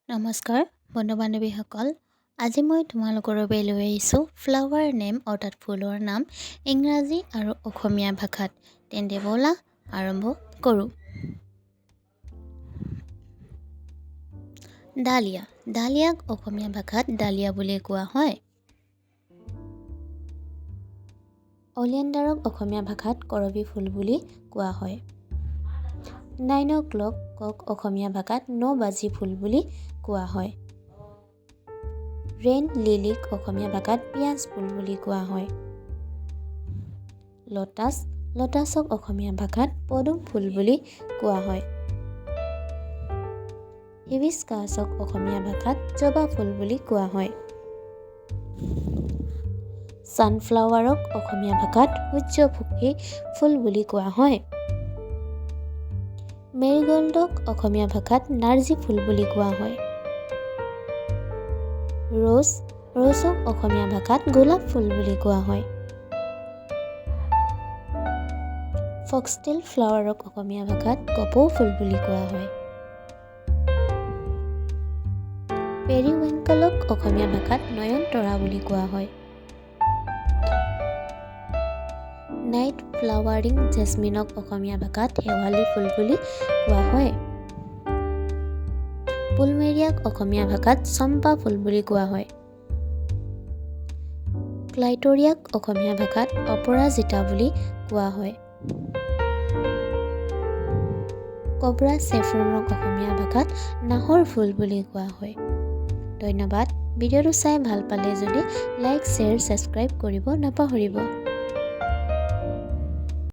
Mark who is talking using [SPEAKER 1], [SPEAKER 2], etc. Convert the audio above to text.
[SPEAKER 1] নমস্কাৰ বন্ধু বান্ধৱীসকল, আজি মই তোমালোকৰ বাবে লৈ আহিছোঁ ফ্লাৱাৰ নেম অৰ্থাৎ ফুলৰ নাম ইংৰাজী আৰু অসমীয়া ভাষাত। তেন্তে ব'লা আৰম্ভ কৰোঁ। ডালিয়া। ডালিয়াক অসমীয়া ভাষাত ডালিয়া বুলি কোৱা হয়। অলিয়েণ্ডাৰক অসমীয়া ভাষাত কৰবী ফুল বুলি কোৱা হয়। 9 o'clock অসমীয়া ভাষাত ন বাজি ফুল বুলি কোৱা হয়। ৰেইন লিলিক অসমীয়া ভাষাত পিঁয়াজ ফুল বুলি কোৱা হয়। লটাছ। লটাছক অসমীয়া ভাষাত পদুম ফুল বুলি কোৱা হয়। হিবিস্কাছক অসমীয়া ভাষাত জবা ফুল বুলি কোৱা হয়। ছানফ্লাৱাৰক অসমীয়া ভাষাত সূৰ্যমুখী ফুল বুলি কোৱা হয়। মেৰিগ'ল্ডক অসমীয়া ভাষাত নাৰ্জী ফুল বুলি কোৱা হয়। ৰ'জ। ৰ'জক অসমীয়া ভাষাত গোলাপ ফুল বুলি কোৱা হয়। ফক্সটেল ফ্লাৱাৰক অসমীয়া ভাষাত কপৌ ফুল বুলি কোৱা হয়। পেৰিৱেংকলক অসমীয়া ভাষাত নয়নতৰা বুলি কোৱা হয়। নাইট ফ্লাৱাৰিং জেচমিনক অসমীয়া ভাষাত শেৱালি ফুল বুলি কোৱা হয়। পুলমেৰিয়াক অসমীয়া ভাষাত চম্পা ফুল বুলি কোৱা হয়। ক্লাইটৰিয়াক অসমীয়া ভাষাত অপৰাজিতা বুলি কোৱা হয়। কবৰা চেফ্ৰনক অসমীয়া ভাষাত নাহৰ ফুল বুলি কোৱা হয়। ধন্যবাদ। ভিডিঅ'টো চাই ভাল পালে যদি লাইক, শ্বেয়াৰ, ছাবস্ক্ৰাইব কৰিব নাপাহৰিব।